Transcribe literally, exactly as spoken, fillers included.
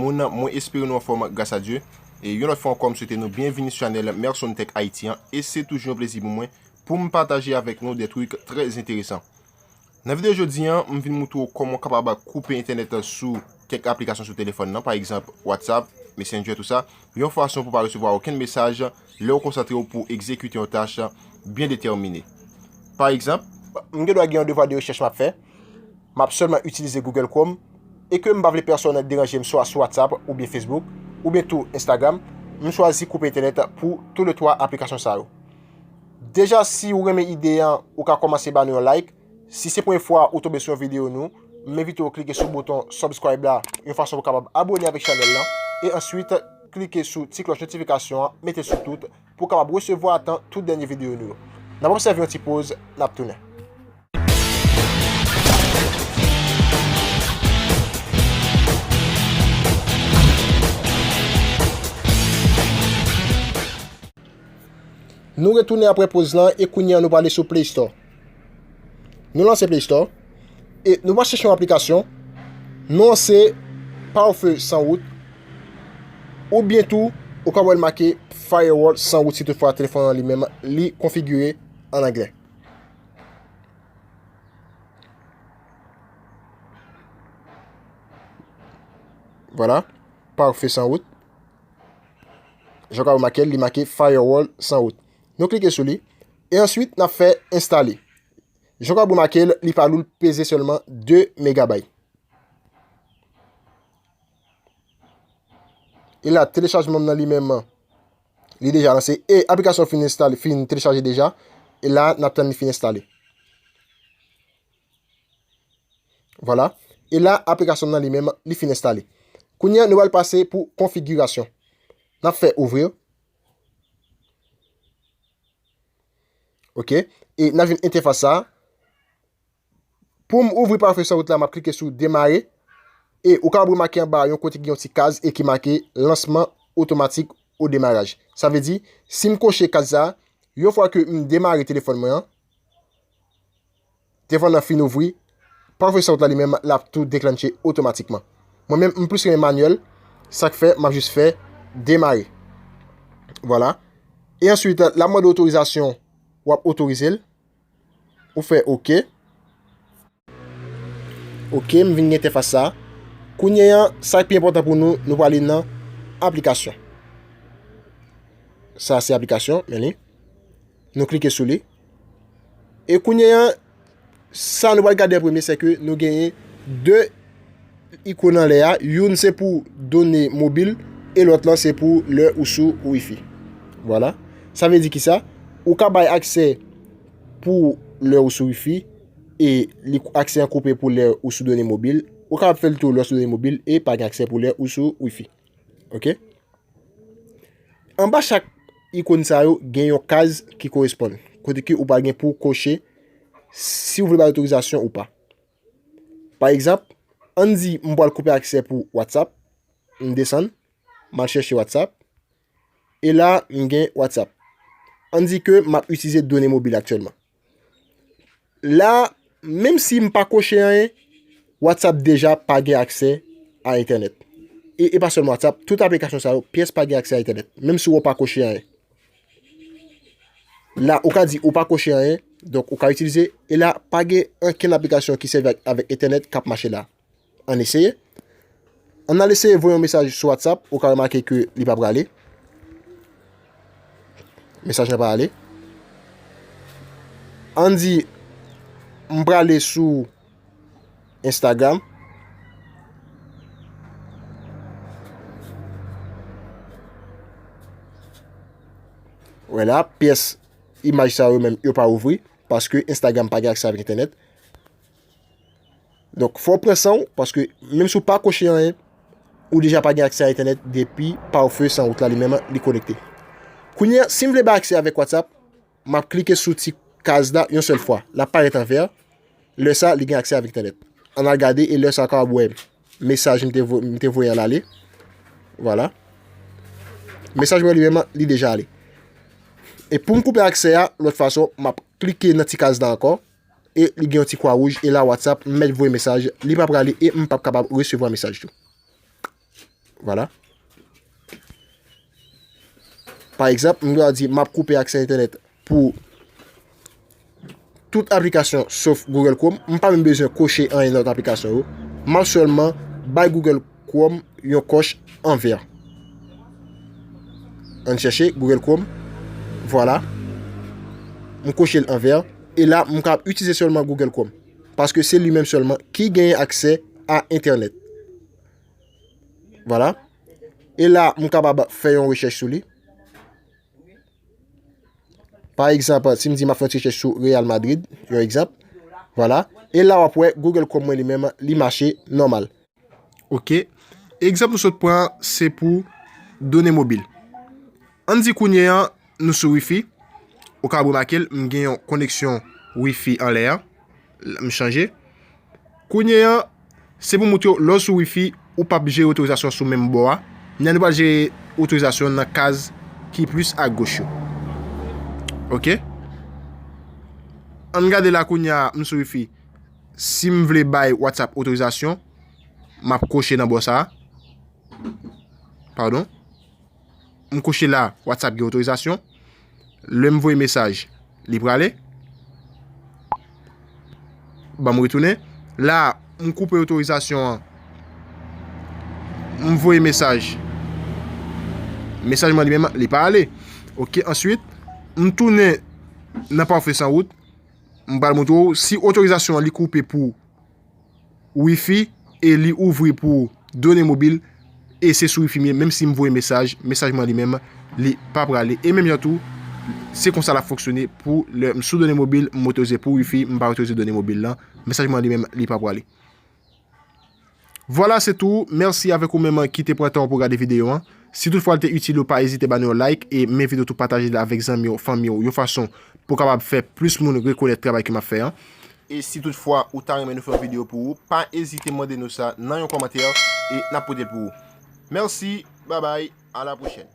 Moun, mwen espere nou anfòm gras a Dye. E yon lòt fwa ankò, m swete nou byenvini sou chanèl Merson Tech Haiti an. E se toujou yon plezi pou mwen pou m pataje avèk nou de trik trè enteresan. Nan videyo jodi an, m vin moutre w kòman w kapab koupe entènèt sou kèk aplikasyon sou telefòn nan, pa egzanp, WhatsApp, Messenger, tou sa, yon fason pou w pa resevwa okenn mesaj lè w konsantre w pou egzekite yon tach byen detèmine. Pa egzanp, m gen dwa gen yon devwa de rechèch m ap fè, m ap sèlman itilize Google Chrome, e ke m pa vle pèsonn deranje m swa sou WhatsApp oubyen Facebook, oubyen tou Instagram, m chwazi koupe entènèt pou tou le twa aplikasyon sa yo. Deja, si w renmen ide an, ou ka kòmanse ba nou yon like. Si se premye fwa ou tonbe sou yon videyo nou, m envite w klike sou bouton subscribe la, yon fason pou w kapab abòne avèk chanèl lan, e answit, klike sou ti klòch notifikasyon an, mete l sou tout, pou w kapab resevwa atan tout dènye videyo nou yo. N ap obsève yon ti poz, n ap tounen. Nou retounen apre poz lan e kounye a nou prale sou Play Store. Nou lanse Play Store e nou pral chèche yon aplikasyon. Non an se Pare-feu sans route, oubyen tou ou ka wè l make Firewall sans route si toutfwa telefòn an li menm li konfigire an anglè. Vwala, Pare-feu sans route. Jan w ka remake l, li make Firewall sans route. Nou klike sou li. E answit, n ap fè enstale. Jan w ka remake l, li pa lou, l peze sèlman de megabay. E la, telechajman m nan li menm, li deja lanse. E aplikasyon fin enstale, fin telechaje deja. E la, n ap tann li fin enstale. Vwala. E la, aplikasyon nan li menm, li fin enstale. Kounye a, nou pral pase pou konfigirasyon. N ap fè ouvrir. Ok. E n ap jwenn entèfas sa a. Pou m ouvri Pare-feu sans route la, m ap klike sou demare. E ou kapab remake anba yon kote ki gen yon ti kaz e ki make lansman otomatik o demaraj. Sa vle di, si m koche kaz sa a, yon fwa ke m demare telefòn mwen an, telefòn nan fin ouvri, Pare-feu sans route la li menm, l ap tou deklanche otomatikman. Mwen menm, m plis renmen manyèl, sa k fè m ap jis fè demare. Vwala. E answit, l ap mande otorizasyon, w ap otorize l. Ou fè oke. Oke, m vin gen entèfas sa a. Kounye a, sa k pi enpòtan pou nou, nou prale nan aplikasyon. Sa se aplikasyon, men li. Nou klike sou li. E kounye a, sa nou pral gade an premye, se ke nou genyen de ikòn anlè a. Youn se pou done mobil e lòt lan se pou lè ou sou Wi-Fi. Vwala. Sa vle di kisa? Ou ka bay aksè pou lè ou sou Wi-Fi e li, aksè an koupe pou lè ou sou done mobil. Ou kapab fè l tou lè ou sou done mobil e pa gen aksè pou lè ou sou Wi-Fi. Oke? Anba chak ikòn sa yo, gen yon kaz ki koresponn, kote ke ou pral gen pou w koche si w vle bay otorizasyon ou pa. Pa egzanp, ann di m pral koupe aksè pou WhatsApp, m desann, m al chèche WhatsApp, e la, m gen WhatsApp. Ann di ke m ap itilize done mobil aktyèlman. La, menm si m pa koche anyen, WhatsApp deja pa gen aksè a entènèt. E, e pa sèlman WhatsApp, tout aplikasyon sa yo, pyès pa gen aksè a entènèt, menm si w pa koche anyen. La, ou ka di ou pa koche anyen, donk ou ka itilize, e la, pa gen ankenn aplikasyon ki sèvi ak, avèk entènèt k ap mache la. Ann eseye. Ann al eseye voye yon mesaj sou WhatsApp, ou ka remake ke li pa prale. Mesaj la pa ale. Ann di, m prale sou Instagram. Wè la, pyès imaj sa yo menm, yo pa ouvri, paske Instagram pa gen aksè avèk entènèt. Donk, fò w pran san w, paske menm si w pa koche anyen, ou deja pa gen aksè a entènèt depi Pare-feu sans route la li menm li konekte. Kounye a, si m vle bay aksè avèk WhatsApp, m ap klike sou ti kaz la yon sèl fwa. L ap parèt an vè. Lè sa, li gen aksè avèk entènèt. Ann al gade e lè sa, w kapab wè mesaj m te vo-, m te voye a l ale. Vwala. Mesaj mwen li menm, li deja ale. E pou m koupe aksè a, lòt fason, m ap klike nan ti kaz la ankò. E li gen yon ti kwa wouj, e la WhatsApp, m mèt voye mesaj, li pa prale e m p ap kapab resevwa mesaj tou. Vwala. Pa egzanp, m ta di m ap koupe aksè entènèt pou tout aplikasyon sof Google Chrome. M pa menm bezwen koche anyen nan lòt aplikasyon yo. M ap sèlman bay Google Chrome yon kòch an vè. Ann chèche Google Chrome. Vwala. M koche l an vè. E la, m ka itilize sèlman Google Chrome. Paske se li menm sèlman ki genyen aksè a entènèt. Vwala. E la, m kapab fè yon rechèch sou li. Pa egzanp, si m di m ap fè yon ti rechèch sou Real Madrid, yon egzanp. Vwala. E la, w ap wè Google Chrome mwen li menm, li mache nòmal. Oke. Egzanp nou sot pran, se pou done mobil. Ann di kounye a, nou sou Wi-Fi. Ou ka remake l, m gen yon koneksyon Wi-Fi anlè a. M chanje. Kounye a, se pou moutre w, lè w sou Wi-Fi, ou p ap jere otorizasyon sou menm bò a. Men nou pral jere otorizasyon nan kaz ki plis agoch yo. Oke? Ann gade la kounye a, m sou Wi-Fi. Si m vle bay WhatsApp otorizasyon, m ap koche nan bò sa a. Padon. M koche la, WhatsApp gen otorizasyon. Lè m voye mesaj, li prale. Ban m retounen. La, m koupe otorizasyon an. M voye mesaj. Mesaj mwen li menm, li pa ale. Oke, answit, m tounen nan pafè san wout. M pral montre w si otorizasyon an li koupe pou Wi-Fi e li ouvri pou done mobil, e se sou Wi-Fi m ye, menm si m voye mesaj, mesaj mwen li menm, li pa prale. E menm jan tou, se konsa l ap fonksyone pou lè m sou done mobil, m otorize pou Wi-Fi, m pa otorize done mobil lan, mesaj mwen li menm, li pa prale. Vwala, se tou. Mèsi avèk ou menm ki te pran tan w pou gade videyo an. Si toutfwa l te itil ou, pa ezite ba nou yon like e men videyo tou pataje l avèk zanmi w, fanmi w, yon fason pou w kapab fè plis moun rekonèt travay ke m ap fè an. E si toutfwa ou ta renmen nou fè yon videyo pou ou, pa ezite mande nou sa nan yon kòmantè e n ap pote l pou ou. Mèsi, babay, a la pwochèn.